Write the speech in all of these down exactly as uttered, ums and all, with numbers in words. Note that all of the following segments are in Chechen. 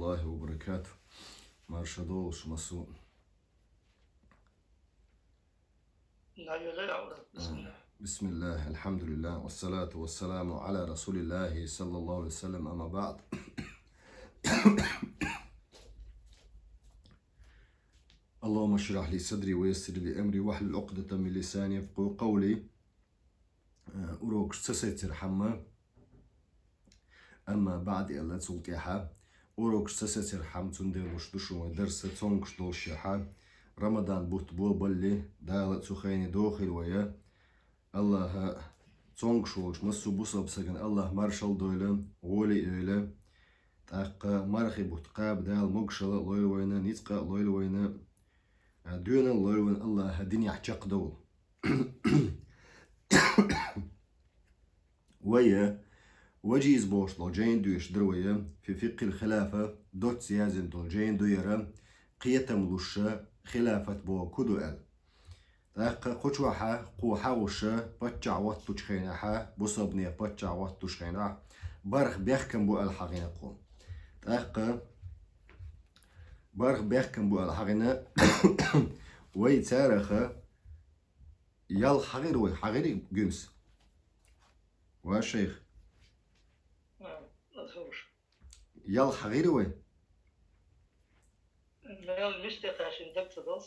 الله وبركاته. Марша долуш массо. بسم الله، الحمد لله، والصلاة والسلام على رسول الله صلى الله عليه وسلم، أما بعد. اللهم اشرح لي صدري ويسر لي أمري واحلل عقدة من لساني يفقهوا قولي. Э, урокаш ца сецира хьамма. Амма баъд аьлла цул тӀаьхьа. Урокаш ца сецира хьамма, цундела луш ду шуна вай дарс цомгаш долуш хьа. Рамадан бутт бо балли, Дала цу хене дохийла вай. Аллаха цомгаш волчу массо бусалба сагана Аллаха маршалла дойла, гӀоли а йойла. ТӀаккха мархи бутт кхаба Дала могушалла а лойла вайна, ницкъ а лойла вайна, а, доьналла лойла вайна Аллаха динехь чекхдовла. Вай, ваджиз бохуш долу жайна доьшуш дара вай, фи фикъхил хилафа, доцца яздина долу жайна ду яра, кхетам луша, хилафат боху ку ду аьлла. ТӀаккха кху чохьа, кху хьагӀуша, паччахь хӀоттучу хенахьа, бусалбанех паччахь хӀоттучу хенахь, барх бехкам бу аьлла хьагӀина кху. ТӀаккха барх бехкам бу аьлла хьагӀина, вай цараха, Ял хьагӀира вай, хьагӀира Гуьмс? Ва шайх. А, аса хууш. Ял хьагӀира вай? Мел мишта кхаьчна даг ца долу.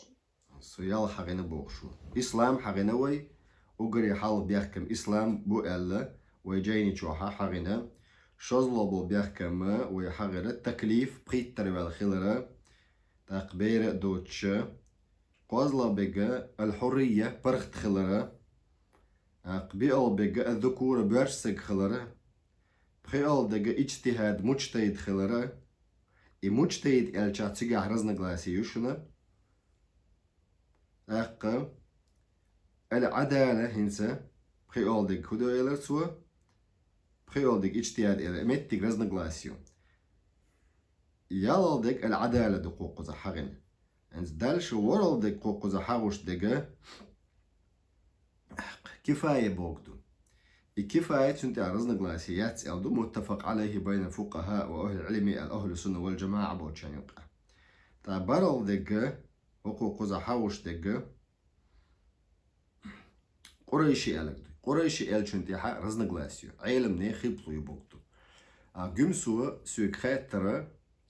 Со ял хьагӀина бохуш ву. Ислам хьагӀина вай, уггаре хьалха бехкам ислам бу аьлла, вай жайни чохьа хьагӀина. ШозлагӀа болу бехкам вай хьагӀира таклиф, пхийттара ваьлла хилара, тӀаккха бер а доцуша, КхозлагӀа берг ал-хьуррия, паргӀат хилара, тӀаккха биалгӀа берг аз-зукура, боьрша стаг хилара, пхиалгӀа дерг ижтихӀад, муджтахӀид хилара, и муджтахӀид аьлчахь цигахь разногласие ю шуна. ТӀаккха ал-Ӏадала хӀинца пхиалгӀа дерг хӀу ду элира цо, пхиалгӀа дерг ижтихӀад элира, меттиг разногласие ю. ЯлалгӀа дерг ал-Ӏадала ду кху кхуза хьагӀина. ХӀинца дальше ворхӀалгӀа дерг кху кхуза хьагӀуш дерг кифая боху ду. И кифая цуьнан тӀехь разногласие яц аьлла ду, муттафакъ Ӏалайхи байна фукъахӀа ва ахӀлил Ӏилми аьлла, ахӀлу сунна вал жамаӀа болчарна юкъахь. ТӀаккха бархӀалгӀа дерг, кху кхуза хьагӀуш дерг, Къурайши аьлларг ду. Къурайши аьллачун тӀехьа разногласие ю. Ӏеламне хилаф ю боху ду. А Гуьмсо соьга хаьттара,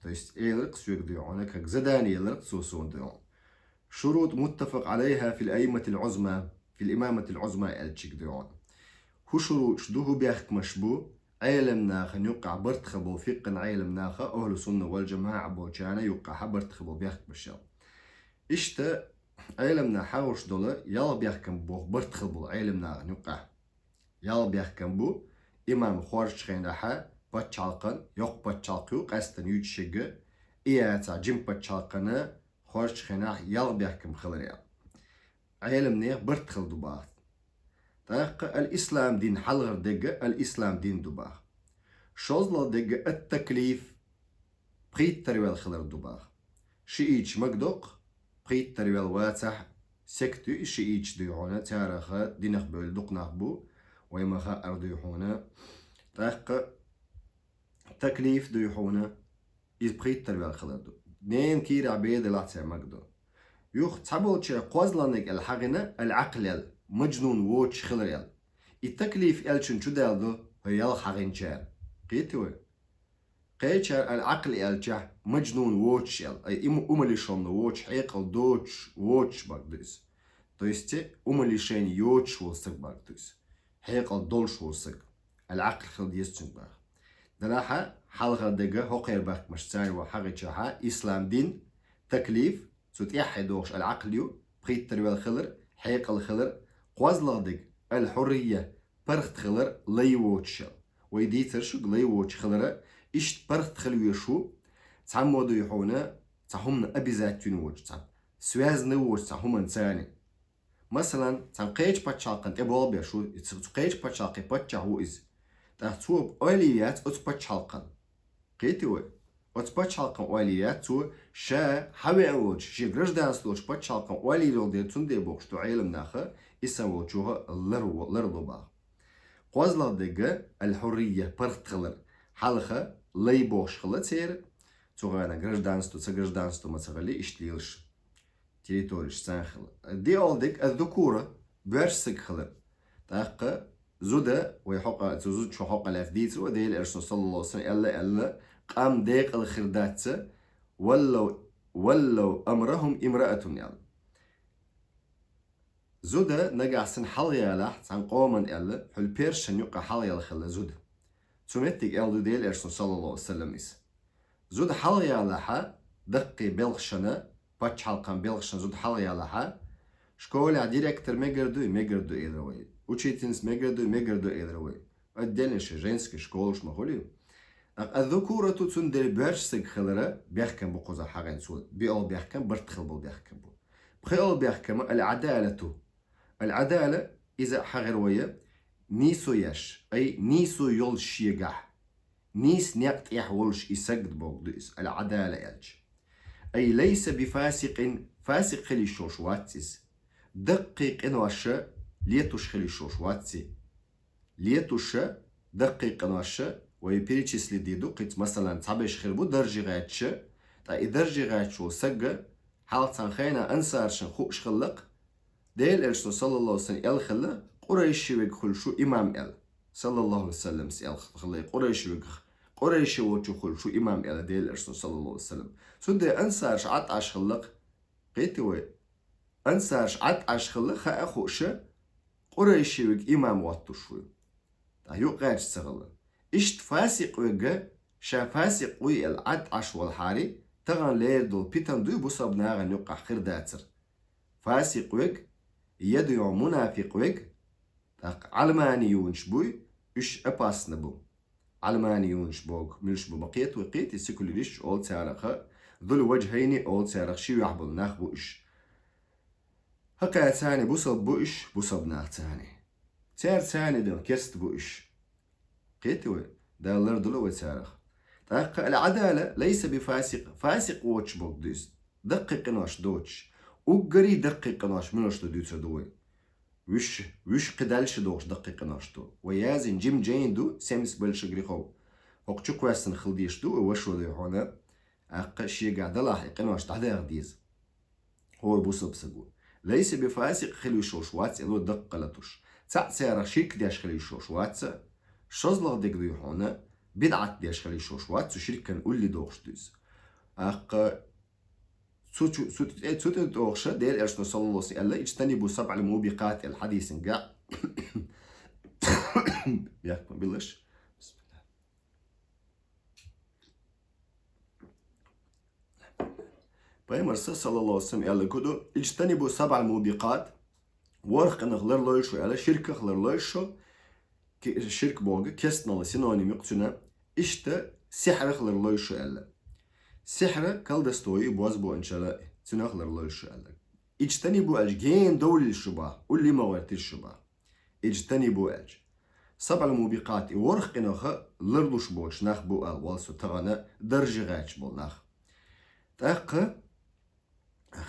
то есть элира-кх соьга дуьйхьуна, как задание елира-кх цо суна дуьйхьуна. Шурут муттафакъ Ӏалайха фил аиматил Ӏузма, фил имаматил Ӏузма аьллачуьнга дуьйхьуна. ХӀу шуруташ ду, хӀу бехкамаш бу, Ӏеламнахана юккъахь барт хила болу фикъхӀан Ӏеламнаха, ахӀлу сунна вал жамаӀа болчарна юккъахь барт хила болу бехкамаш аьлла. Иштта Ӏеламнаха хьагӀуш долу ялх бехкам боху барт хила болу Ӏеламнахана юккъахь. Ялх бехкам бу, имам хоржучу хенахьа пачхьалкхан, йоккха пачхьалкх ю, къаьстина юьйцуш ерг, и яцахь жима пачхьалкхана хоржучу хенахь ялх бехкам хилар аьлла. Ӏеламнех барт хила ду бахат. ТӀаккха ал-ислам дин, хьалхара дерг ал-ислам дин ду баха. ШозлагӀа дерг ат-таклиф, пхийттара ваьлла хилар ду баха. Шииташ магадоккху, пхийттара ваьлла вацахь, сект ю и шииташ дуьйхьуна, цараха динах бевлла дукха нах бу, вай ма хаъара дуьйхьуна. ТӀаккха таклиф дуьйхьуна, иза пхийттара ваьлла хилар ду. Ненан кийрахь бер делахь цара магадо. Юха цхьаболчара кхозлагӀниг аьлла хьагӀина ал-Ӏакъл аьлла, мажнун воцуш хилар аьлла. И таклиф аьллачун чу даьлла ду хӀо ялх хьагӀинчара. Кхетий вай? Кхечара ал-Ӏакъл аьллачехь мажнун воцуш аьлла, ай, им-, умалишенный воцуш, хьекъал доцуш, воцуш бага ду иза. То есть умалишение йоцуш волу стаг бага ду иза. Хьекъал долуш волу стаг. Ал-Ӏакъл хила деза цуьнга баха. Делахьа, хьалхара дерг хӀокхеран бехкамаш цара вай хьагӀичахьа, ислам дин, таклиф, цу тӀехье догӀуш ал-Ӏакъл ю, пхийттара ваьлла хилар, хьекъал хилар, кхозлагӀа дерг, ал-хьуррия, паргӀат хилар, лай воцуш аьлла. Вай дийцар шуьга лай воцуш хилара, иштта паргӀат хила везаш ву, цхьаммо дуй хьуна, цхьа хӀуманна обязательно воцуш цхьа, связанный воцуш цхьа хӀуманна царна. Масалан, цхьана кхечу пачхьалкхана тӀе болх беш ву, и цу, цу кхечу пачхьалкхе паччахь ву иза. ТӀаккха цо ойла яц оцу пачхьалкхана. Кхетий вай? Оцу пачхьалкхан ойла яц цо, ша хьавеа волчу, шен гражданство долчу пачхьалкхан ойла йолу дела цундела бохуш ду Ӏеламнаха, и сан волчуха лар-, ларло баха. КхозлагӀа дерг ал-хьуррия, паргӀат хилар, хьалха лай бохуш хила церан, Цу гӀана гражданство, ца гражданство ма ца гӀели, иштта лелаш территореш царна хила. ДиъалгӀа дег الذكورة, боьрша саг хилар. ТӀаккха зуда, вай хьокъа, цу зуда чу хьокъа лаьцна дийцар вай, Делан Элчано صلى الله عليه وسلم аьлла, аьлла, къам декъала хир дац, ولو، ولو أمرهم امرأة аьлла. Зуда нагахь санна хьалха ялахь цхьан къоман аьлла, хьул першан юкъа хьалха яла хилла зуда. Цу меттиг аьлла ду Делан Элчано صلى الله عليه وسلم из. Зуда хьалха ялахьа, даккхий белхашна, паччахьалкхан белхашна зуда хьалха ялахьа, школехь директор мегар дуй, мегар ду элира вай. Учительница мегар дуй, мегар ду элира вай. Отдельно ши женский школаш ма хуьлий. ТӀаккха الذكورة цундела боьрша саг хилара бехкам бу кхуза хьагӀен цо. ДиъалгӀа бехкам барт хила бола бехкам бу. ПхоьалгӀа бехкам العدالة. العدالة иза хьагӀар вай нийсо еш, ай нийсо йолуш шегахь. Нийса некъ тӀехь волуш и саг бохург ду иза, العدالة аьлча. أي ليس بفاسق, фасикъ хила йиш йолуш вац иза. Даккхий къинош летош хила йиш йолуш вац иза. Летош, даккхий къинош, вай перечислить дийр ду, кхин цхьа масалан цхьаберш хир бу дарже гӀерташ, ткъа и дарже гӀерташ волу саг хьалха цхьана хенахь ансаршна хууш хилла-кх, Делан Элчано صلى الله عليه وسلم аьлла хилла, къурайши верг хуьлуш ву имам аьлла. صلى الله عليه وسلم аьлла хилла, къурайши верг, къурайши волчу хуьлуш ву имам аьлла Делан Элчано صلى الله عليه وسلم. Цундела ансарш Ӏад Ӏаш хилла-кх, кхетий вай? Ансарш Ӏад Ӏаш хилла, хаа хууш, къурайши верг имам гӀоттуш ву. ТӀаккха юкъа гӀерташ ца хилла. Иштта фасикъ верг, ша фасикъ вуй аьлла Ӏад Ӏаш волахьара, тахана лерина долу питана дуй бусалба нахана юккъехь хир дацар. Фасикъ верг, я дуй хьуна мунафикъ верг, тӀаккха Ӏалманиюнаш буй, уьш опасны бу. Ӏалманиюнаш бохург муьлш бу ма кхета вай, кхетий, секуляриш олу царах, зул важхӀайни олу царах, ши юьхь болу нах бу уьш. ХӀокхаьрца цхьаьна бусалба бу уьш, бусалба нах цхьаьна. Цаьрца цхьаьна дина керста бу уьш. Кхетий вай? Дала лардойла вай царах. ТӀаккха العدالة ليس بفاسق, фасикъ воцуш бохург ду иза. Даккхий къинош доцуш. Уггаре даккхий къинош муьлш ду дуьйцур ду вай. Вуьш, вуьш кхидӀа ши дохуш даккхий къинош ду. Вай яздина жима жайна ду, семьдесят больших грехов. ХӀокху чу кхоьссина хила дезаш ду, вай ваша ву дуй хьуна. ТӀаккха шегахь далахь и къинош дӀадаха деза. ХӀора бусалба саг ву. ليس بفاسق хила йиш йолуш вац, эло даккха латуш. Цхьаъ царах ширк деш хила йиш йолуш вац. ШозлагӀа дерг дуй хьуна, бидӀат деш хила йиш йолуш вац, цу ширкан улле дохуш ду иза. ТӀаккха цу, цу, цу, цу тӀе, цу тӀе дохуша, Делан Элчано صلى الله عليه وسلم аьлла, اجتنبوا السبع الموبقات аьлла хьадисангахь. Бехк ма билалаш. Пайхамарс صلى الله عليه وسلم аьлларг ду, اجتنبوا السبع الموبقات, ворхӀ къинах ларлойла шу аьлла, ширках ларлойла шу, ки-, ширк бохург кестнала синоним ю-кх цуьнан, иштта сихьрах ларлойла шу аьлла. Сихьр, колдовство ю, бозбуунчалла, цуьнах ларлойла шу аьлла. اجتنبوا аьлча, гена довлийла шу боху, улле ма гӀертийла шу боху. اجتنبوا аьлча. السبع الموبقات, и ворхӀ къинах ларлуш болчу нах бу аьлла волу со тахана дарже гӀерташ болу нах. ТӀаккха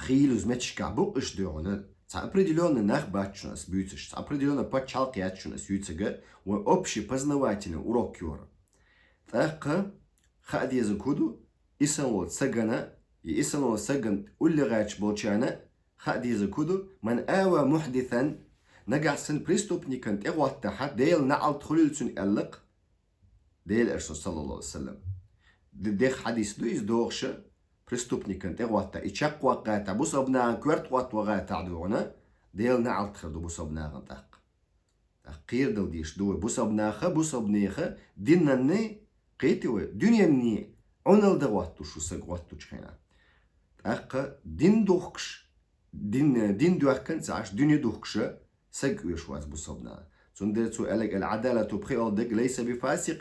хийлаза меттигашкахь бу-кх уьш дуй хьуна, цхьа определённый нах бац шуна ас буьйцуш, цхьа определённый пачхьалкх яц шуна ас юьйцург, вайн общий познавательный урок ю хӀара. ТӀаккха хаа дезарг хӀун ду, и санна волчу сагана, и, и санна волчу сагана улле гӀерташ болчарна хаа дезарг хӀун ду, من آوى محدثا, нагахь санна преступникана тӀе гӀоттахь, Делан неӀалт хуьлийла цунна аьлла-кх Делан Элчано صلى الله عليه وسلم. Д-, дехха хьадис ду иза дохуша, преступникана тӀе гӀоттахь, и чекхваккха гӀертахь, бусалба нахана коьрта гӀотта ван гӀертахь дуй хьуна, Делан неӀалт хир ду бусалба нахана тӀаккха. ТӀаккха кхерадала дезаш ду вай, бусалба наха, бусалба неха динанний, кхетий вай, дуьненний Ӏуналла дан гӀоттуш ву саг гӀоттучу хенахь. ТӀаккха дин духкуш, дин, дин доьхкина ца Ӏаш, дуьне духкуша саг оьшуш вац бусалба наха. Цундела цо аьлларг العدالة пхоьалгӀа дерг ليس بفاسق,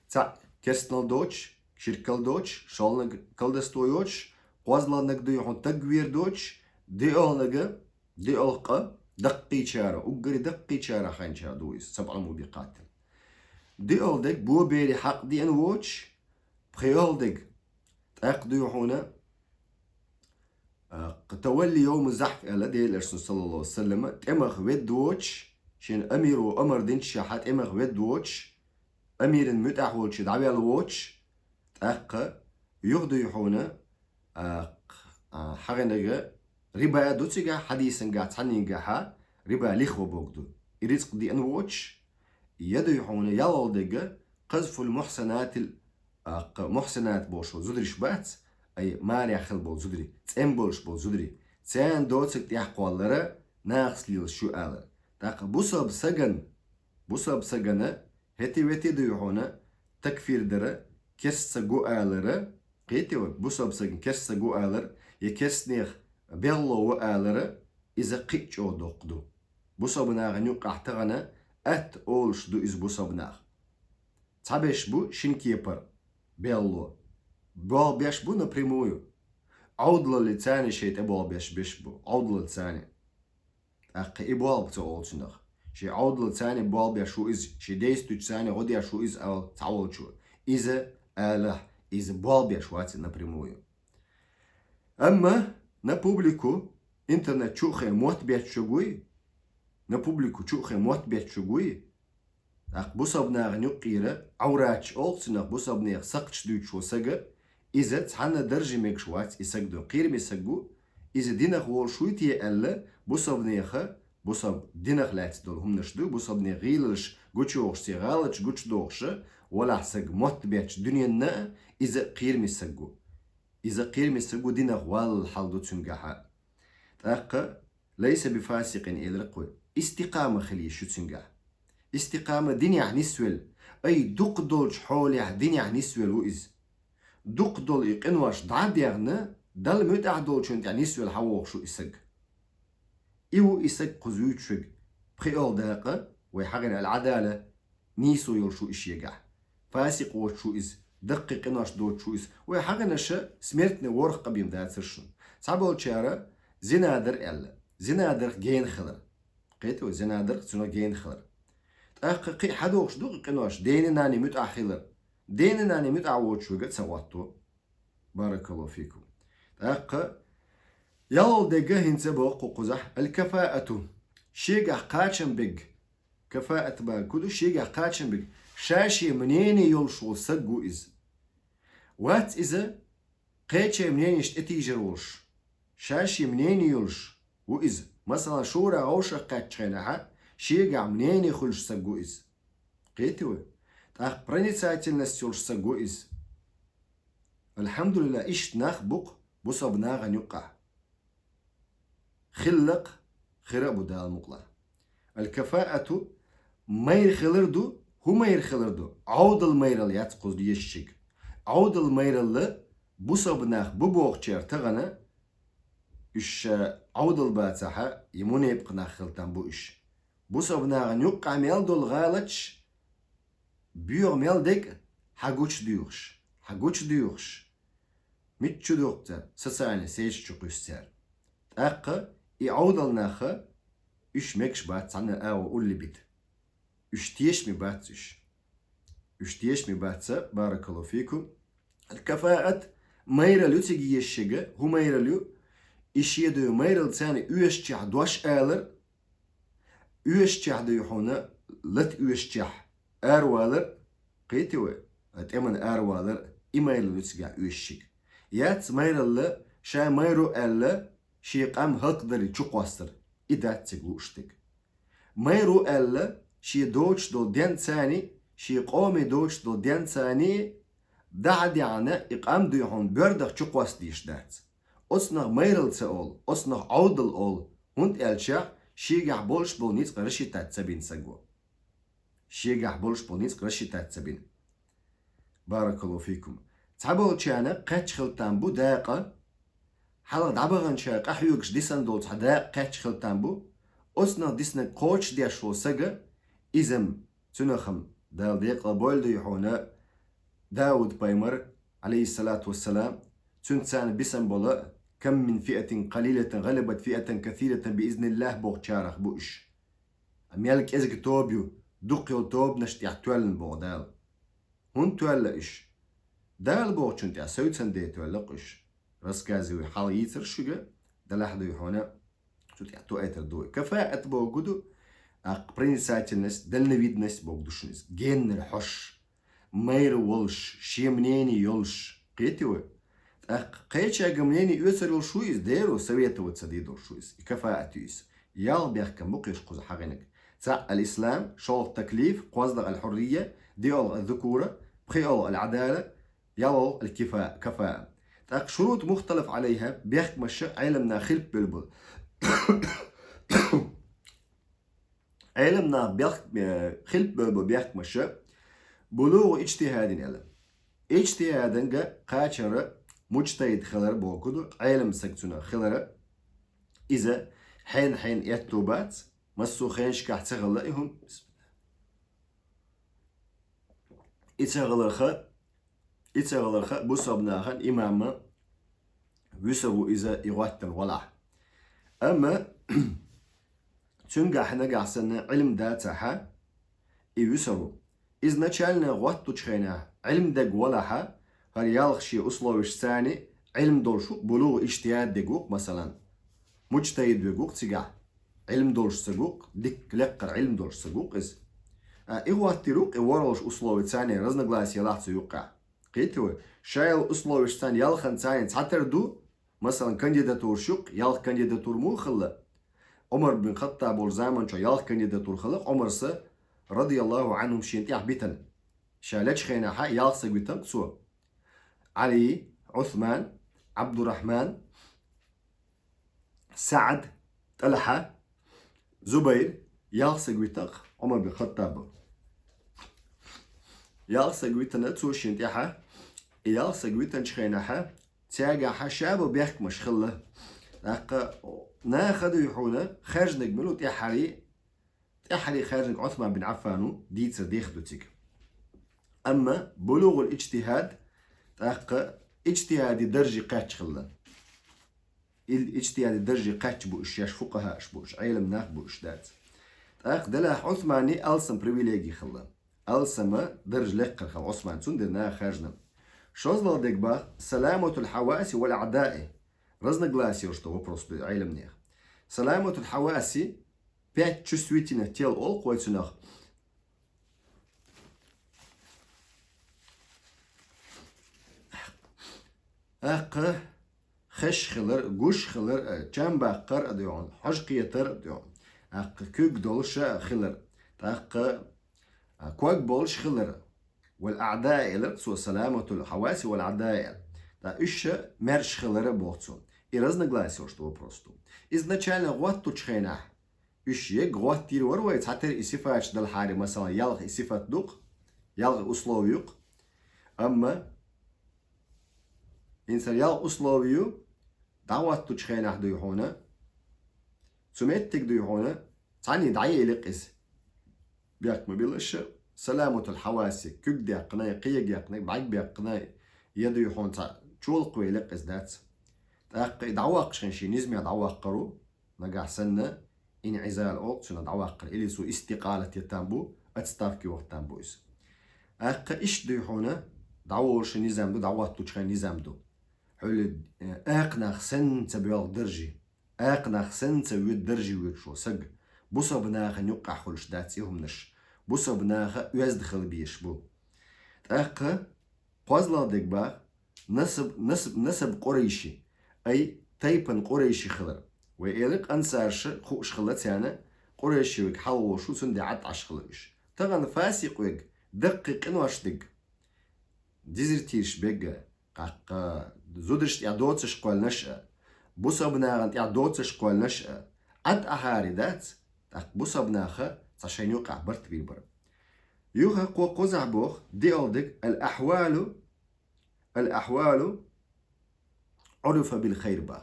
цхьаъ керстанал доцуш, ширкал доцуш, шолгӀаниг колдовство йоцуш, кхозлагӀниг дуй хьуна тагвир доцуш, диъалгӀаниг, диъалгӀа къа даккхийчара, уггаре даккхийчара хьаьнча ду иза, السبع الموبقات. ДиъалгӀа дерг бо бере хьакъ деана воцуш, пхоьалгӀа дерг тӀаккха дуй хьуна, а, تولي يوم الزحف аьлла Делан Элчано صلى الله عليه وسلم, тӀемах ведда воцуш, шена амиро амар динчу шаьхьа тӀемах ведда воцуш, амиран муьтӀахь волчу дӀавелла воцуш, тӀаккха Юха дуй хьуна, а, а, хьагӀинага риба ду цигахь, хьадисангахь цхьанненгахьа риба лихва бог ду. И рицкъ диъна воцуш, я дуй хьуна ялгӀалдега къазфул мухсанатил, а, кх-, мухсанат бохуш болу зудариш бац, ай, марехь хила болу зударий, цӀен болуш болу зударий, царна доцург тӀехь кхоллара, нахаца лелаш ю алара. ТӀаккха бусалба сагана, бусалба сагана хӀети-вети дуй хьуна такфир дара, керста саг ву алара, кхетий вай, бусалба сагана керста саг ву алара, я керстанех бегӀло ву алара, иза кхин а чӀогӀа доккха ду. Бусалба нахана юккъахь тахана атта олуш ду иза бусалба нах. Цхьаберш бу шина кепара бегӀло. БолгӀа беш бу напрямую. Ӏовдалалли царна шайн тӀе болгӀа беш, беш бу. Ӏовдалалли царна. ТӀаккха и болгӀа ца олу цунах. Шен Ӏовдалалли царна болгӀа беш ву иза, шен действующий царна гӀо деш ву иза ала цхьаволчо. Иза алахь, иза болгӀа беш вац и напрямую. Амма на публику интернет чу а хен мотт бетташ вуй, на публику чу а хен мотт бетташ вуй, тӀаккха бусалба нахана юккъера Ӏавраташ олу цунах, бусалбанех сакхташ дуьйцуш волу сага, иза цхьанна дарже мегаш вац и саг ду. Кхераме саг ву, иза динах волуш вуй те аьлла, бусалбанеха, бусалба динах лаьцна долу хӀуманаш ду, бусалбанех гӀийлаллаш гучуйохуш, церан гӀалаташ гучудохуша, валахь саг мотт бетташ дуьненна а, иза кхераме саг ву. Иза кхераме саг ву, динах валлал хьал ду цуьнгахьа. ТӀаккха лайса бифасикъин элира кхуьй. Истикъама хила йиш ю цуьнгахь. Истикъама динехь нисвелла, ай, дукха долчу хьолехь динехь нисвелла ву иза. Дукха долу и къинош дӀа а дехна, Далла муьтӀахь долчунна тӀехь нисвелла хьан вохуш ву и саг. И ву и саг кхуза вуьйцуш верг. ПхиъалгӀа дакъа, вай хьагӀина ал-Ӏадала, нийсо йолуш ву и шегахь. Фасикъ воцуш ву иза, даккхий къинош доцуш ву иза. Вай хьагӀинаша смертный ворхӀ къабийна дацара шуна. Цхьаболчара зина дара аьлла. Зина дарх гена хилар. Кхетий вай, зина дарх цунах гена хилар. ТӀаккха кхин хьадохуш ду и къинош, дена-нана муьтӀахь хилар. Дена-нана муьтӀахь воцуш верг а ца гӀотто. Баракаллаху фикум. ТӀаккха ялгӀалдега хӀинца боху кхузахь, аль-кафаату. Шегахь кхачам бег. Кафаат бага ку ду, шегахь кхачам бег. Ша-шен мнение йолуш волу саг ву иза. Вац иза кхечеран мненешна тӀетийжар волуш. Ша-шен мнение йолуш ву иза. Масала, шура вовшах кхаьччу хенахьа, шегахь мнение хуьлуш саг ву иза. Кхетий вай? ТӀаккха проницательность йолуш саг ву иза. Алхьамдулилла, иштта нах бу-кх бусалба нахана юккъахь. Хилла-кх, хир а бу Дала мукъалахь. Аль-кафаату майра хилар ду, хӀун майра хилар ду? Ӏовдал майралла яц кхуза езаш шега. Ӏовдал майралла бусалба нах бу бохучеран тахана, уьш ша Ӏовдал бацахьа, и мунепакъ нах хила там бу уьш. Бусалба нахана юккъахь мел долу гӀалаташ, боьха мел дерг а хьан гучудоьхуш, хьан гучудоьхуш. Мичча духку цара, социальный сеть чу кхуьссу цара. ТӀаккха и Ӏовдал наха, уьш мегаш бац цхьанна агӀо уллибита. Уьш тешаме бац уьш. Уьш тешаме бац, баракаллаху фикум. Кафаат майралла ю цига езаш шега, хӀун майралла ю? И шен дуй майралла царна оьшучехь дош алар, оьшучехь дуй хьуна, лата оьшучехь аравалар, кхетий вай, тӀеман аравалар, и майралла ю цигахь оьшучуьнга. Яц майралла, ша майра ву аьлла, шен къам хӀаллакдале чукхостар, и дац цига лууш дерг. Майра ву аьлла, шен доцуш долу денцани, шен къоме доцуш долу денцани, дӀа-хьа даьхьна и къам дуй хьуна боьрдах чукхоссадеш дац. Оцунах майралла ца олу, оцунах Ӏовдал олу, хӀунда аьлча шегахь болуш болу ницкъ рассчитать ца бина саго. Шегахь болуш болу ницкъ рассчитать ца бина. Баракаллаху фикум. Цхьаболчарна кхаьчча хила там бу дакъа, хьалха дӀабаханчара къахьоьгуш дисан долу цхьа дакъа кхаьчча хила там бу, оцунах диснарг кхочушдеш волу сага, иза-м, цунах-м Дала декъала бойла дуй хьуна, Дауд-пайхамар, алейхиссалату вассалам, цуьнца царна бисан болу: «Кам мин фиатин къалилатин гӀалабат фиатан касиратан биизниллах», бохучарах бу уьш. Мел кӀезиг тоба ю, дукха йолу тобанаш тӀехь тоьллина боху Дала. ХӀунда тоьлла уьш? Дала бохучун тӀехь, севцан де тоьлла-кх уьш. Рассказываю, хьалха йийцара шуьга, делахь дуй хьуна, цу тӀехь тоайтар ду вай. Кафаат боху ду, а, проницательность, дальновидность боху ду шуна иза. Геннара хьош, майра волуш, шен мнение йолуш, кхетий вай? ТӀаккха кхечаьрга мнение оьцур йолуш ву иза, дера, советоваться дийр долуш ву иза. И кафаат ю иза. Ялх бехкам бу кхуьш кхуза хьахийнарг. ЦаӀ аль-ислам, шолгӀа таклиф, кхоалгӀа аль-хьуррия, диъалгӀа аль-зукура, пхиъалгӀа аль-Ӏадала, ялхалгӀа аль-кифа-, кафаа. ТӀаккха шурут мухталаф Ӏалайха, бехкамаш Ӏеламнаха хилпа бевлла болу. Ӏеламнаха бехк-, э, хилпа бевлла болу бехкамаш, булугӀу иджтихӀадин аьлла. Иджтихьаданга кхачара муджтахӀид хилар бохург ду, Ӏелам саг цунах хилар. Иза хьенан-хьенан аьтту бац, массо а хенашкахь ца хилла и хӀума. И ца хиларх, и ца хиларх бусалба нахана имаман вуьсур ву иза и гӀоттам гӀолахь. Амма цуьнгахь нагахь санна Ӏилма дацахь, и вуьсур ву. Иза начальный гӀоттучу хенахь Ӏилма дерг валахь, хӀара ялх шен условешца Ӏилма долуш ву, булугӀу иджтихӀад дерг ву-кх, масалан, муджтахӀид верг ву-кх цигахь, Ӏилма долуш саг ву-кх, дикка лекхара Ӏилма долуш саг ву-кх иза. А, и гӀоттийр ву-кх и ворхӀалгӀачу условешца разногласие ялахь цу юккъехь. Кхетий вай, ша йолу условешца ялханца цхьатера ду, масалан, кандидатураш ю-кх, ялх кандидатура муха хилла? Ӏумар бин Хаттаб волчу заманчохь ялх кандидатура хилла, Ӏумарс, радияллаху Ӏанхум, шена тӀехь битина. Ша лечу хенахь ялх саг витина-кх цо. Ӏали, Ӏусман, Ӏабдурахьман, СаӀд, ТӀалхьа, Зубайр, ялх саг витина-кх Ӏумар бин Хаттаба. Ялх саг витина цо шена тӀехь, и ялх саг витинчу хенахь, цаьргахь ша бо бехкамаш хилла. ТӀаккха наха дуй хьуна, хаьржинарг мила ву тӀаьххьара, тӀаьххьара хаьржинарг Ӏусман бин Ӏаффан ву, дийцар дех ду цига. Амма булугӀул иджтихӀад, тӀаккха иджтихӀади дарже кхаьчна хилла. Ил иджтихӀади дарже кхаьчна бу уьш, шаьш фукъахӀаш бу уьш, Ӏелам нах бу уьш дац. ТӀаккха делахь Ӏусманна алсам привилеги хилла. Алсама дарж лекхар хилла Ӏусман, цундела наха хаьржина. ШозлагӀа дерг боху, саламатул хьаваси вал аъдаи. Разногласие йолуш ду вопрос ду Ӏеламнех. Саламатул хьаваси, пять чувствительных тел олу-кх вай цунах. ТӀаккха хеш хилар, гуш хилар, а, чам баккхар а ду хьуна, хьожа кхетар а ду хьуна. ТӀаккха куьг долуш а хилар. ТӀаккха, а, ког болуш хилар. Вал аъдаи элира цо, саламатул хьаваси вал аъдаи аьлла. ТӀаккха уьш ша маьрша хилар а боху цо. И разногласие йолуш ду вопрос ду. Изначально гӀоттучу хенахь, уьш ег гӀоттийр вара вай, цхьатера и сифаташ далахьара, масалан, ялх и сифат ду-кх, ялх и условие ю-кх. Амма хӀинца ялх условие ю, дӀагӀоттучу хенахь дуй хьуна, цу меттиг дуй хьуна, цхьаьний дӀаелира-кх иза. Бехк ма биллалаш, саламатул хьаваси, куьг даьккхина, кхега яьккхина, бӀаьрг баьккхина, я дуй хьуна цхьа чолакхвелира-кх иза дац. ТӀаккха и дӀаваккхаш хин шен низамехь дӀаваккхар ву, нагахь санна, инъизал олу цунах дӀаваккхар. Или цо истикъалат ян там бу, отставка ваха там бу иза. ТӀаккха иштта дуй хьуна, дӀаволуш низам ду, дӀагӀоттучу хенахь низам ду. Хьуьлла, э, акха нах санна ца боьлху даржий, акха нах санна ца воьду даржий воьдуш волу саг, бусалба нахана юккъехь хуьлуш дац и хӀуманаш, бусалба наха оьзда хила безаш бу. ТӀаккха кхозлагӀа дерг боху, насаб, насаб, насаб къурайши, ай, тайпан къурайши хилар. Вай элира-кх, ансарша хууш хилла царна, къурайши верг хьалаволуш ву, цундела Ӏад Ӏаш хилла уьш. Тахана фасикъ верг, даккхий къинош дерг, дезертираш берг а, тӀаккха зударшна тӀехь доцаш кхоьллинарш а, бусалба нахана тӀехь доцаш кхоьллинарш а, Ӏад Ӏахьара дац, тӀаккха бусалба наха цхьа шайна юккъехь барт бийр бара. Юха кхо кхузахь боху, диъалгӀа дерг, ал-ахьвалу, ал-ахьвалу Ӏурифа бил хайр боху.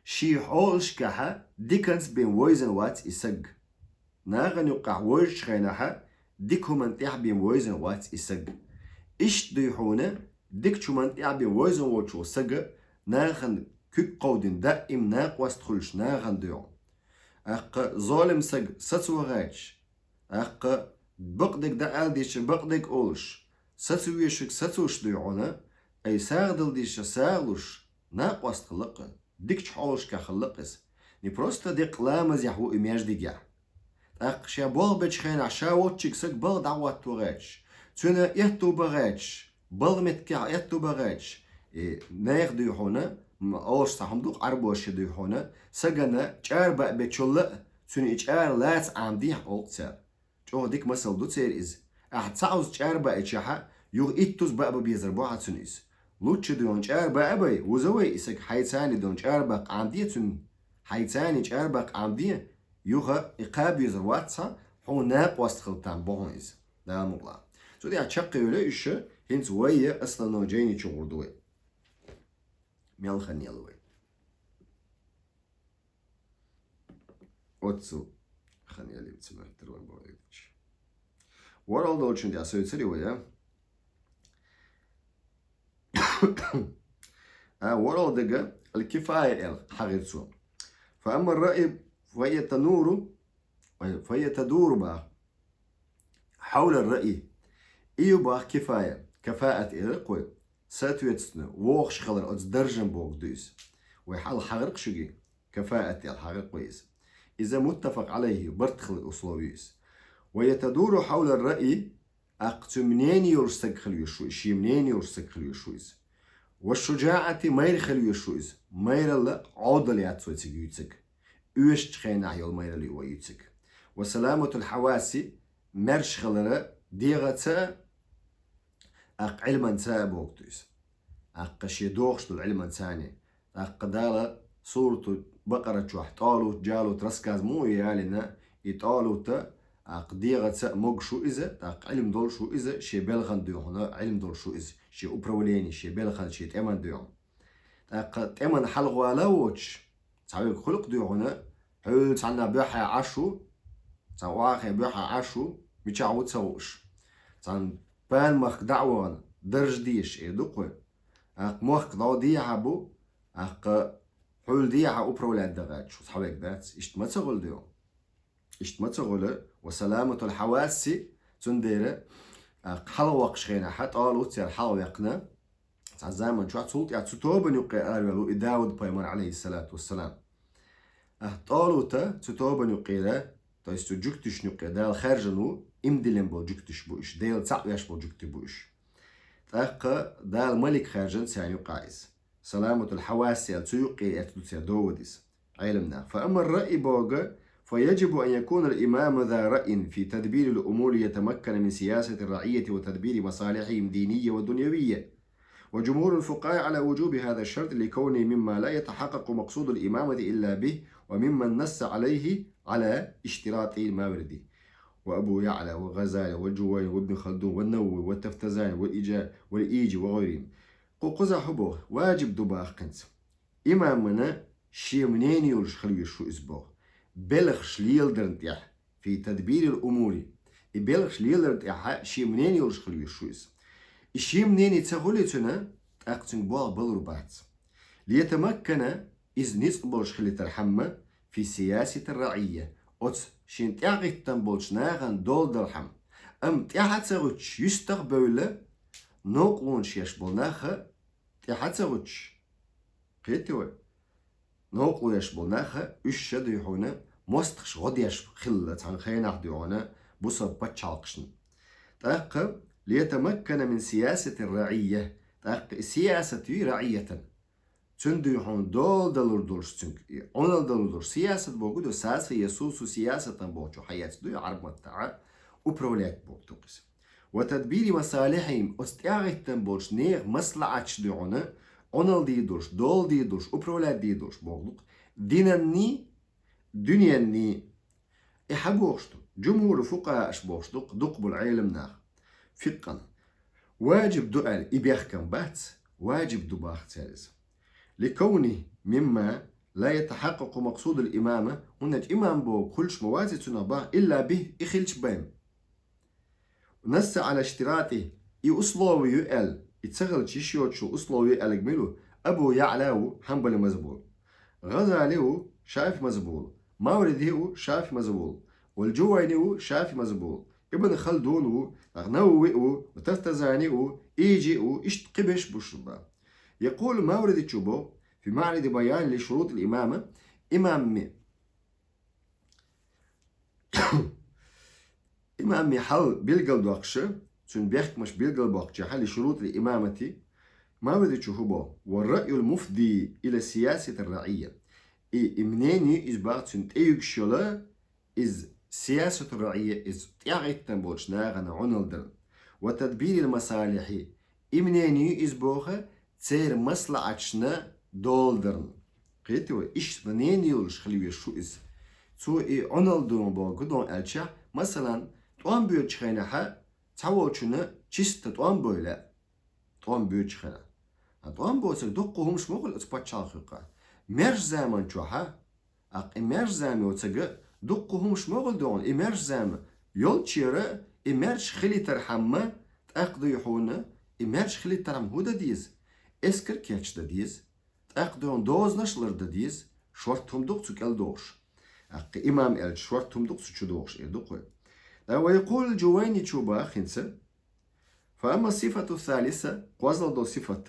Шен хьолашкахь диканца бен вевзина вац и саг. Нахана юккъехь вевзачу хенахь дика хӀуманна тӀехь бен вевзина вац и саг. Иштта дуй хьуна, дикачу хӀуманна тӀехь бен вевзина волчу сага нахана куьг кховдийна, даим накъост хуьлуш нахана дуй хьуна. ТӀаккха золим саг сацо гӀерташ, тӀаккха бакъдерг дан ала дезча бакъдерг олуш, сацавезарг сацош дуй хьуна, ай сагӀа дала дезча сагӀа луш, накъост хилла-кх, дикачу хьолашкахь хилла-кх иза. Не просто деккъа ламазехь ву и маьждигехь. ТӀаккха ша болх бечу хенахь ша волччиг саг балха дӀахӀотто гӀерташ, цуьнан аьтту бан гӀерташ, балха меттигехь аьтту бан гӀерташ, И нехан дуй хьуна, м, олуш цхьа хӀума ду-кх, Ӏарбоша дуй хьуна, сагана чӀара баа бечул а, цуьнан и чӀара лаца Ӏамадехьа олу-кх цара. ЧӀогӀа дика масал ду церан иза. Ахьа цхьа уза чӀара баийчахьа, юха итт уза баа бан безар бу хьан цуьнан иза. Лучча дуй хьуна чӀара баа бай, вуза вай и саг, хьайца дуй хьуна чӀара баккха Ӏамаде цуьнан, хьайца чӀара баккха Ӏамаде, юха и кхаба везар вац хьан, хьуна накъост хила там бу хьуна иза. Дала мукъалахь. Цу тӀехь чекхъевлла уьш, хӀинца вай я аслано жайни чу гӀур ду вай. Мел хан ел вай. Оццул хан елийла ца моьттура вай бохуьйтуш. ВорхӀалгӀа долчун тӀехь сойцур ю вай, а? А, ворхӀалгӀа дага аль-кифая аьлла хьахийра цо. فأما الرأي فيتنور، ой, فيتدور боху. حول الرأي. И ю боху кифая, кафаат элира-кх вай. Соответственно, вогӀуш хилар оцу даржан бохург ду иза. Вай хьалха хьахийра-кх шуьга, кафаат аьлла хьахийра-кх вай иза. Иза متفق عليه, барт хилла условие иза. ويتدور حول الرأي, тӀаккха цуьнан мнение йолуш саг хила везаш ву иза, шен мнение йолуш саг хила везаш ву иза. والشجاعة, майра хила везаш ву иза. Майралла Ӏовдал яц вай цига юьйцург. Оьшучу хенахь йолу майралла ю вай юьйцург. وسلامة الحواس, маьрша хилар дегӀаца а, тӀаккха Ӏилманца а бохург ду иза. ТӀаккха шен догӀуш долу Ӏилманца а. ТӀаккха Дала сурату Бакъара чохь ТӀалут, Жалут рассказ муха ялийна, и ТӀалута, тӀаккха дегӀаца а могуш ву иза, тӀаккха Ӏилма долуш ву иза, шен белхан дуй хьуна Ӏилма долуш ву иза, шен управление, шен белхан, шен тӀеман дуй хьуна. ТӀаккха тӀеман хьалхавала а воцуш, цхьаверг хуьлу-кх дуй хьуна, хьуьлла цхьанна буьххье Ӏаш ву, цхьана охьахе буьххье Ӏаш ву, мичахь ву ца хууш. Цхьана пана махка дӀа а вахана, дарж дезаш эр ду-кх вай. ТӀаккха мохк дӀо дехьа бу, тӀаккха хьуьлла дехьа управлять дан гӀерташ ву цхьаверг дац. Иштта ма ца хуьлу дуй хьуна. Иштта ма ца хуьлу, وسلامة الحواس, цундела, тӀаккха хьалхавоккхуш хенахь, ТӀалут церан хьалхаваьккхина, цхьана заман чохь цул тӀаьхьа цу тобанна юккъе араваьлла ву и Дауд-пайхамар, عليه الصلاة والسلام. ТӀаккха ТӀалута цу тобанна юккъера, то есть цу жуьгташна юккъе Дала хаьржина ву, иман диллина болу жуьгташ бу уьш, Дела цхьаъ веш болу жуьгтий бу уьш. ТӀаккха Дала малик хаьржина царна юккъехь иза. Саламатул хьавас аьлла цу юккъе эцна ду церан довуд иза. Ӏелам нах. فأما الرأي боху, فيجب أن يكون الإمام ذا رأي في تدبير الأمور ليتمكن من سياسة الرعية وتدبير مصالحهم الدينية والدنيوية. وجمهور الفقهاء على وجوب هذا الشرط لكونه مما لا يتحقق مقصود الإمامة إلا به، وممن نص عليه على اشتراط الماوردي وأبو يعلى والغزالي والجويني وابن خلدون والنووي والتفتزاني والإيجا-، والإيجي وغيرهم. Кху кхузахь хӀун боху, важиб ду боху хӀинца. Имамана шен мнение йолуш хила везаш ву иза боху. Белхаш леладарна тӀехь, في تدبير الأمور. И белхаш леларна тӀехь шен мнение йолуш хила везаш ву иза. И шен мнение ца хуьлий цуьнан, тӀаккха цуьнга болх балур бац. ليتمكن, иза ницкъ болуш хилийтархьама, في سياسة الرعية. Оцу шен тӀаьхьахӀиттина болчу нахана дола дархьама. Амма тӀаьхьа ца гӀуьттуш, юьстах а бевлла, новкъарлонаш еш болу нах а тӀаьхьа ца гӀуьттуш, кхетий вай? Новкъарло еш болу нах а, уьш ша дуй хьуна, мостагӀаш гӀо деш хилла цхьана хенахь дуй хьуна, бусалба пачхьалкхашна. ТӀаккха, ليتمكن من سياسة الرعية, тӀаккха и сиясат юй раӀиятан. Цуьнан дуй хьуна дола далур долуш цуьнга, и Ӏуналла далур долуш, сиясат боху ду, саса я сусу сиясатан бохучу хьаэца дуй Ӏарб маттахь, управлять боху ду иза. وتدبير مصالحهم, оцу тӀаьхьахӀиттина болчу нехан маслаӀаташ дуй хьуна, Ӏуналла дийр долуш, дола дийр долуш, управлять дийр долуш боху ду-кх. Динанний, дуьненний, и хьан бохуш ду? Жумхьуру фукъахӀаш бохуш ду-кх, дукха болу Ӏелам нах. Фикъхьан. Важиб ду аьлла, и бехкам бац, важиб ду боху цара иза. لكونه مما لا يتحقق مقصود الإمامة, хӀунда аьлча имам боху хуьлуш ма вац и цунах боху, إلا به, и хилча бен. نص على اشتراطه, и условие ю аьлла, и ца хилча йиш йоцуш йолу условие ю аьлларг мила ву? Абу ЯӀла ву, хьанбали мазхӀаб волу. ГӀазали ву, шафиӀи мазхӀаб волу. Мавриди ву, шафиӀи мазхӀаб волу. Вал Жувайни ву, шафиӀи мазхӀаб волу. Ибн Халдун ву, Навави ву, Тафтазани ву, Ижи ву, иштта кхин берш бу шуьга. يقول, Мавридичо боху, في معرض بيان لشروط الإمامة, имамми Имамми хьал билгалдоккхуш, цуьнан бехкамаш билгалбоккхучехь, لشروط الإمامة, Мавридичу хӀу бо: «والرأي المفضي إلى سياسة الرعية». И, и мнение из бах цун тӀеюгшила, из сиясату раия, из тӀягӀиттан болчу нахана гӀуналдарна. «وتدبير المصالح». И мнение из боха церан маслаӀатшна долдарна. Кхетий вай, иш мнение йолуш хила веза шу иза. Цо и гӀуналдон боху гудон аьлча, масалан, тӀом боьдучу хенахьа цхьаволчунна чиста тӀом бойла. ТӀом боьдучу хенахь. А тӀом боцург дуккха хӀумаш ма хуьлу оцу пачхьалкхехь. Маьрша заман чохьа, аккха и маьрша зама йоцург дуккха хӀумаш ма хуьлу догӀу, и маьрша зама йолчера, и маьрша хилийтархьама, тӀаккха дуй хьуна, и маьрша хилийтархьама хӀун дан деза? Эскар кечдан деза, тӀаккха дуй хьуна дозанаш лардан деза, шорта хӀума ду-кх цу кӀел догӀуш. Аккха имам аьлча шорта хӀума ду-кх цу чу догӀуш, эр ду-кх вай. Да, ва якъулу Джувайничу бах хӀинца, «فأما الصفة الثالثة», кхозлагӀа долу сифат,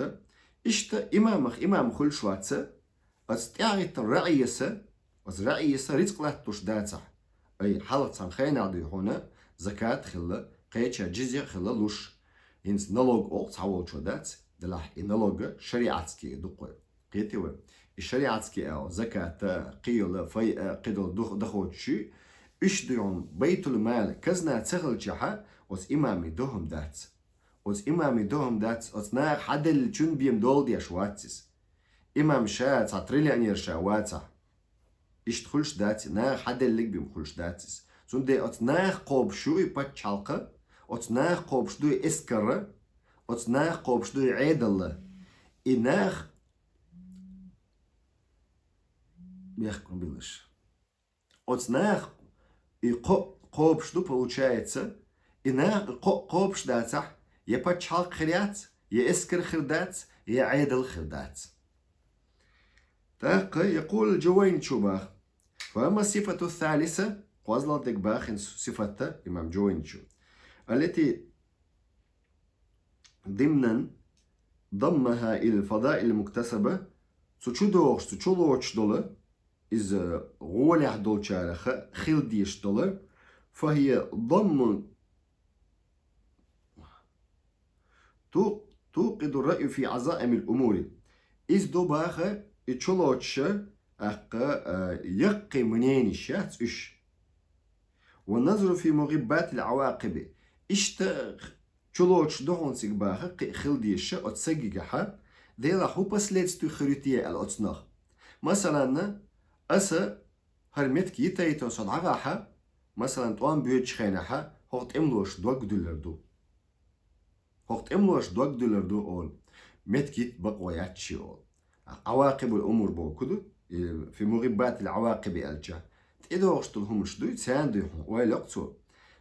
иштта имамах имам хуьлуш вац, оцу тӀаьхьа хӀиттина раӀияса, оцу раӀияса рицкъ латталуш дацахь, ай, хьалха цхьана хенахь дуй хьуна закат хилла, кхеча джизья хилла луш. ХӀинца налог олу цхьаволчо дац, делахь и налога шариатский ду-кх вай. Кхетий вай? И шариатский ала, заката, кхийолу, файъа, кхидолу дух-, дахочуьй, уьш дуй хьуна байтул-мал, казна ца хилчахьа, оцу имамий дохӀам дац. Оцу имамий дохӀам дац, оцу наха хьаделлачун бен дола деш вац иза. Имам ша цхьа триллионер ша вацахь, иштта хуьлуш дац, наха хьаделлиг бен хуьлуш дац иза. Цундела оцу наха кхобуш ю и пачхьалкха, оцу наха кхобуш ду и эскарра, оцу наха кхобуш ду и Ӏедалла. И нах мехкан билаш. Оцу нах и кхо-, кхобуш ду, получается, и нах и кхо-, кхобуш дацахь, я пачхьалкх хир яц, я эскар хир дац, я Ӏедал хир дац. ТӀаккха якъулу Джувайничу бах: «Ва амма сифату салиса», кхозлагӀа дерг бахина сифатта имам Джувайничу, «аллати димнан даммаха ил фадаил муктасаба», цу чу догӀуш, цу чу лоцуш долу, иза гӀолехь долчарах хила дезаш долу, «фахия даммун ту-, тукъиду раю фи азаимил умури». Иза ду баха и чу лоцуша, аккха, а, яккхий мнениш яц уьш. «Ва назру фи мугъиббатил авакъиби». Иштта чу лоцуш ду хьуна цига баха, кхин хила дезаша оцу сагигахьа, делахь хӀун последствий хир ю те аьлла оцунах. Масаланна, аса хӀара меттиг йитайто со дӀагӀахьа, масалан, тӀом боьдучу хенахьа, хӀокху тӀемалоша дог дуьллур ду. ХӀокху тӀемалоша дог дуьллур ду олу. Меттиг йита бакъо яц шен олу. Авакъибул умур боху ду, и фи мугъиббатил авакъиби аьлча. ТӀедогӀуш долу хӀуманаш дуй, царна дуй хьуна, ойла йо-кх цо.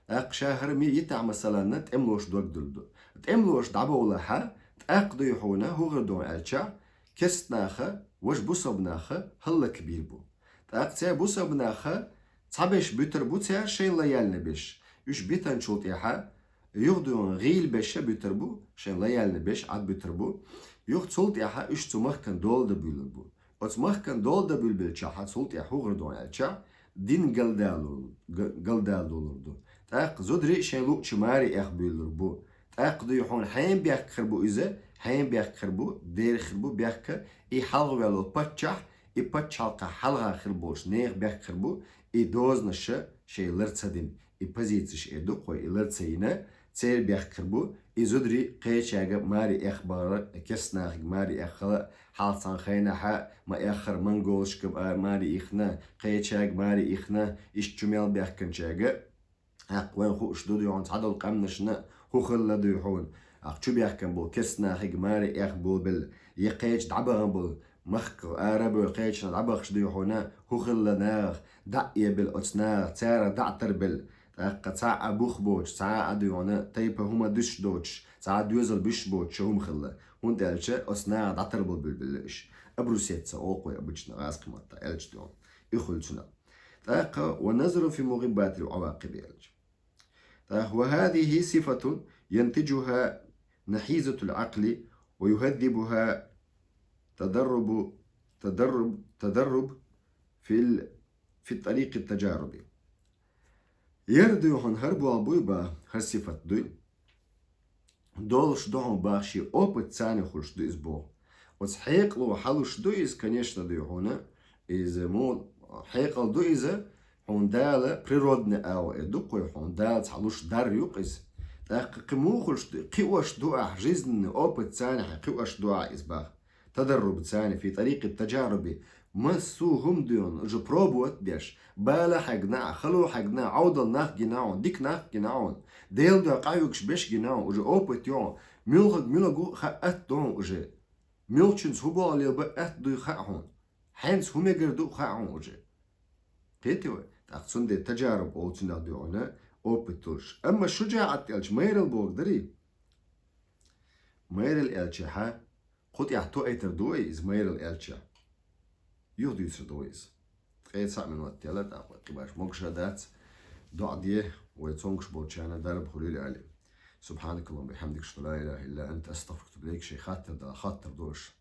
ТӀаккха ша хӀара ма йитахь, масаланна, тӀемалоша дог дуьллур ду. ТӀемалоша дӀабовлахьа, тӀаккха дуй хьуна, хӀун хир ду аьлча, керста наха, важа бусалба наха хӀаллакбийр бу. ТӀаккха церан бусалба наха цхьаберш буьтур бу цара шайн лояльный берш. Уьш битанчул тӀаьхьа юха дуй хьуна гӀийла берш а буьтур бу, шайн лояльный берш Ӏад буьтур бу. Юха цул тӀаьхьа уьш цу махкана дола дан буьйлур бу. Оцу махкана дола дан буьйлабелчахьа, цул тӀаьхьа хӀун хир ду аьлча, дин галдалур, га-, галдалур ду. ТӀаккха зударий шайн луъучу маре эх буьйлур бу. ТӀаккха дуй хьуна хьенан бехк хир бу иза, хьенан бехк хир бу, дера хир бу бехк, и хьалхаваьлла паччахь, и пачхьалкхехь хьалха хир болчу нехан бехк хир бу, и дозанаш шайн лар ца дина, и позицеш эр ду-кх вай, и лар ца йина, церан бехк хир бу, и зударий кхечаьрга маре эх бахар, керста нахиг маре эх хила, хьалха цхьана хенахьа ма эххара монголашка а маре ихна, кхечаьрга маре ихна, иштта чу мел баьхкинчаьрга. ТӀаккха вайн хууш ду дуй хьуна цхьадолу къаьмнашна хӀун хилла дуй хьуна. ТӀаккха чу баьхкина болу керста нахиг маре эх болабелла, я кхеча дӀабахана болу, махках ара а бевлла кхечанах дӀабахча дуй хьуна хӀун хилла нахах, дӀа а эбелла оцу нахах, царах дӀа а тарбелла. ТӀаккха цхьа а бух боцуш, цхьа а дуй хьуна тайпа хӀума дуьсуш доцуш, цхьа а доьзал буьсуш боцуш хӀума хилла. ХӀунда аьлча оцу нахах дӀатарбала буьйлабелла уьш. Обруситься олу-кх вай обычно гӀазкхийн маттахь аьлча дуй хьуна. И хуьлу цунах. ТӀаккха «ва назру фи мугъиббатил авакъиби» аьлча. ТӀаккха «ва хазихи сифатун янтижуха нахизатул акъли ва юхаззибуха тадаррубу, тадарруб, тадарруб фил, фи тарикъи таджаруби». Яра дуй хьуна хӀара болх буй бах, хӀара сифат дуй. долуш ду хьуна бах, шен опыт царна хуьлуш ду иза боху. Оцу хьекъало хьалуш ду иза, конечно, дуй хьуна, иза мо хьекъал ду иза, хьуна Дала природный агӀо э ду кхуй, хьуна Дала цхьа луш дар ю иза. ТӀаккха кхин муха хуьлуш ду, кхиош ду ахь жизненный опыт царна, хьан кхиош ду ахь иза бах. Тадарруб царна фи тарикъи таджаруби, массо а хӀума дуй хьуна, уже пробовать деш, бала хьегна, хало хьегна, Ӏовдал нах гина хьуна, дика нах гина хьуна, Делан дуьхьа къахьоьгуш беш гина хьуна, уже опыт ю хьуна, муьлхаг муьлхаг ву хаьа атта ду хьуна уже. Муьлхачуьнца хӀун болх лелабан атта дуй хаьа хьуна. Хьенца хӀун мегар ду хаьа хьуна уже. Кхетий вай? ТӀаккха цундела таджаруб олу цунах дуй хьуна, опыт долуш. Амма шужаӀат аьлча майрал бохург дарий? Майрал аьлча хьа, кху тӀехь тоуьйтур ду вай иза майрал аьлча. Юха дуьйцур ду вай иза. Ткъе цхьаъ минот тела, тӀаккха кхин баш могуш а дац. ДоӀа де, вай цомгуш болчарна дарба хуьлийла аьлла. سبحانك اللهم وبحمدك، أشهد أن لا إله إلا أنت، أستغفرك وأتوب إليك. Шайн хаттар дала, хаттар долуш.